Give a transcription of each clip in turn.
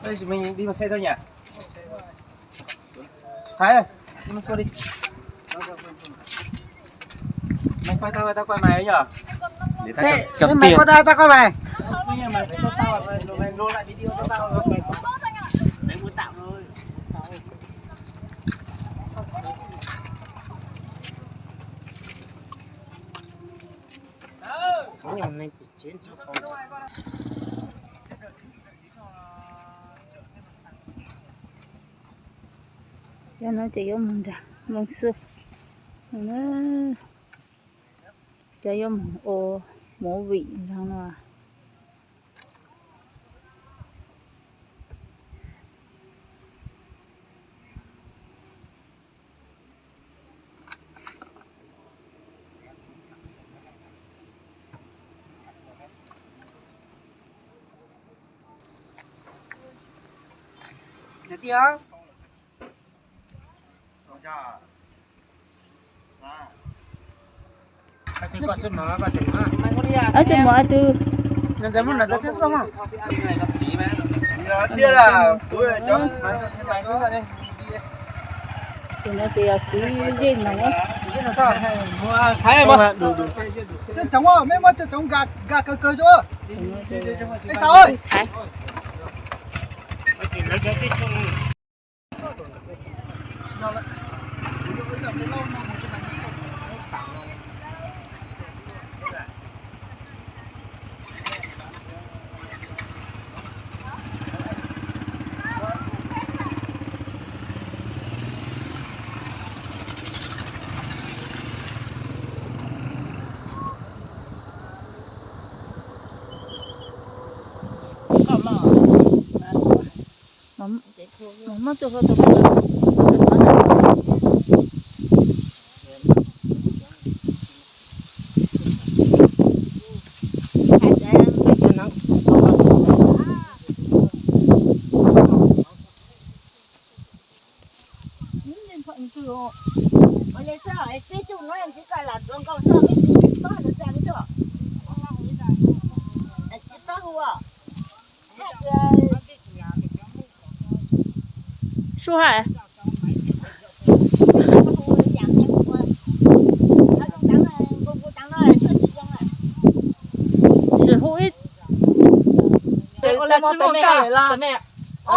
Ê, mày đi bằng xe thôi nhỉ? Thái ơi, đi bằng xe đi. Mày quay tao, tao quay mày nhỉ? Ê, mày quay tao, tao quay mày. Mày phải quay tao, mày, mày, mày nô lại video cho tao rồi. Mày, mày muốn tạm thôi. Cov no ces yuav mus nram Moos Xwb, cov yuav mus ua movie no. Ib tug muam, ib tug. Tus no ces yog kwv Yeej no. Tseem tsoom, mej muab tseem tsoom nkag kawg kawg tso. Tus no ces Thaiv. Muab txuj hlua tus. Sub hais. Tsis hu ib. Tsis muaj kaj lawm los.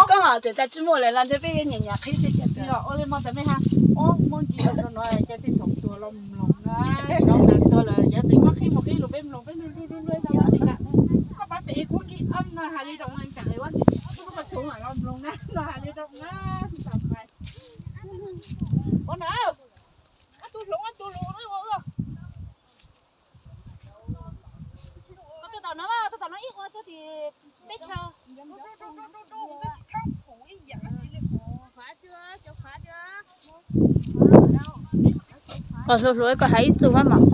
Koj hais tias tsis muaj lawm los ntshe peb yuav nyiam nyiam qhib sib tias ua li mo tas mej ha. Ob muab nkig rau no ces tej thaum tuag los mloog na, yog ntawd tuag lawm yog tus muab qhib mus qhib lus peb mloog peb luag luag luag luag tau ua tsis kam. Koj pab pem kuv nkig ob no hais li zoo na, ib tsam ua tsis kuv pab txhub los mloog na, no hais li zoo na, tsis tau hais. Ua na, tus hloov tus lus ua. Tus tom no, tus tom no ib qho txog tim peb chaw. Koj hluas hluas koj hais ib txuj hab mas.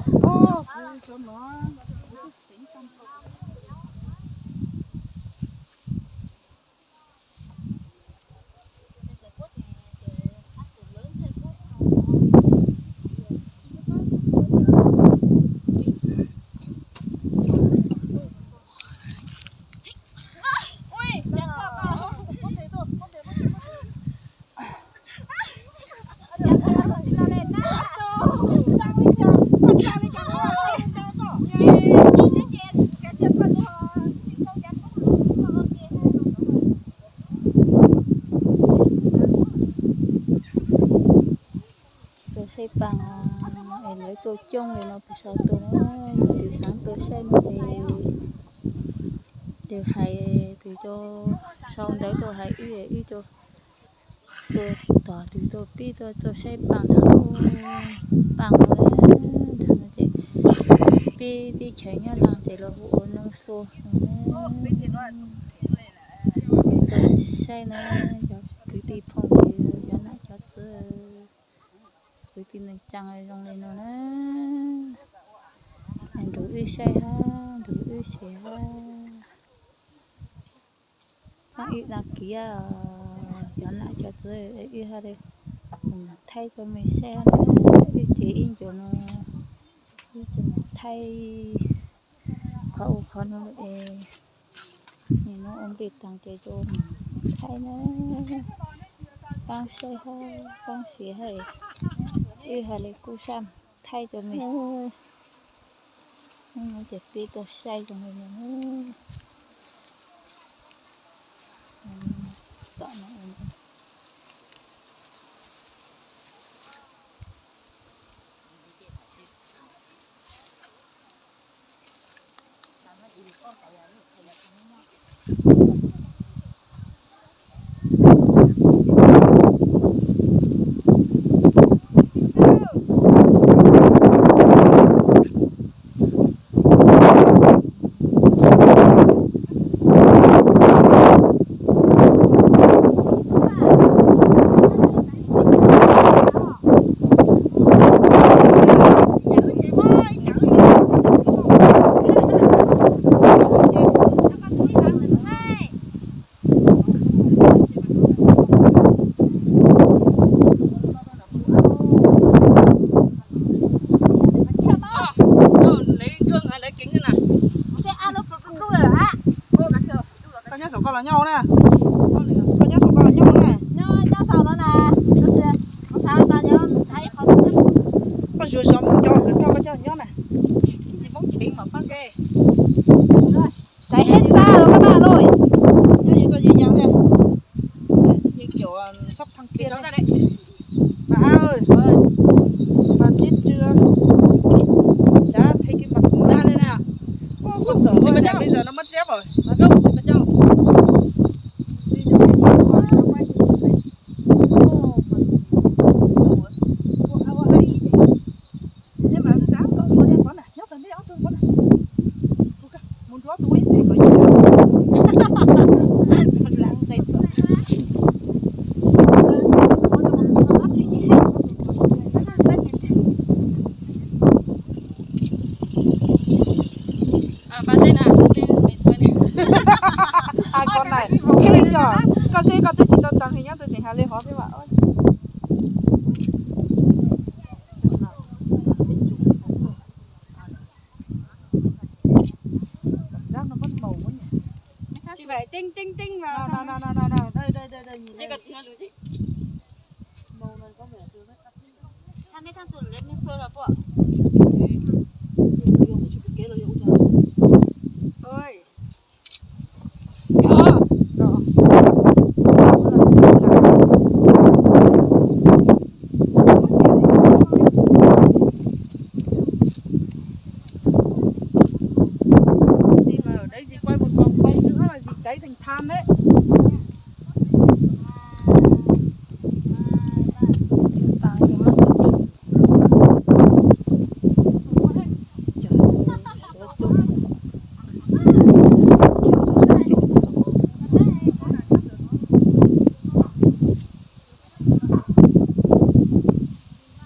Tuaj saib paaj es lawv tuaj coob li no puas sau tuaj na, yog tus xaav tuaj saib no ces tus hais, tus coj sau ntawv tuaj hais wb, wb coj tuaj tos tus tuaj pib tuaj txog saib paaj nrad, paaj no ces peb teb chaws nyob no ces lawv hu ua Noo Xua no. Wb tuaj saib na, cov kwv tij phooj ywg, cov nam cov txwv, kwv tij neej tsaa zoo li no na, nrug wb saib hab, nrug wb share hab. Pab wb đăng ký, cov nam cov txwv, wb hab li thaij cov mej saib hab, wb tsev ib ncua no, wb tseem mus thaij qhov u qhov no es, nim no ua nplej taag ces coj mus Thaij na, poob saib hab, poob siav hab, wb hais li kuj sab thaij rua mej, ces peb tuaj saib zoo li no. Tom no. Koj nyob saum koj los nyob na. Koj nyob saum koj los nyob na. Koj zuag zog mus cov kws nrog koj coj nyob na. Tsis Hmoob Cheev mas pab ke. Txais hib xa los koj noj lauj. Nyob yeej koj yeej yas na. Yeej cov sab thaj kiag. Mas a, mas tib rw, cav the kis mas kuv na. Koj txom luaj li, li zaum no muab txiab mas. Mus nrug ob tug ua ib teg kom yus. Koj na, thiaj li cov, koj seb koj twb tsis tau taag li nyob twb tseem has li hov thiab mas. Txiv mas dawb txiv quaj mus txog quaj ntsuag txiv caiv teem tham ne.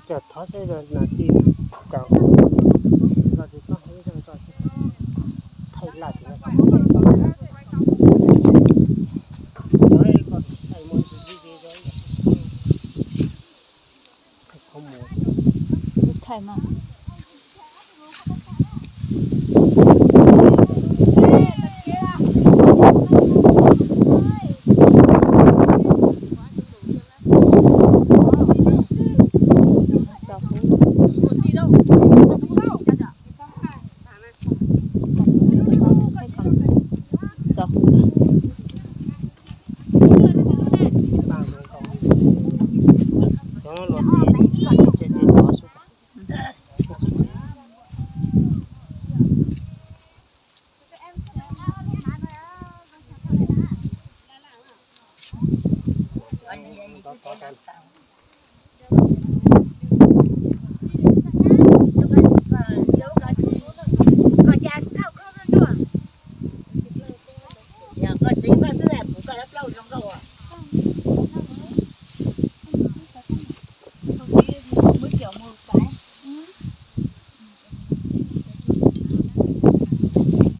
Cov thov seb nas ti kaus los tis koj hab zoo tso thaij laj tis no. Thaij mus tsis tsis tsis thaij mus. Thaij mas. Los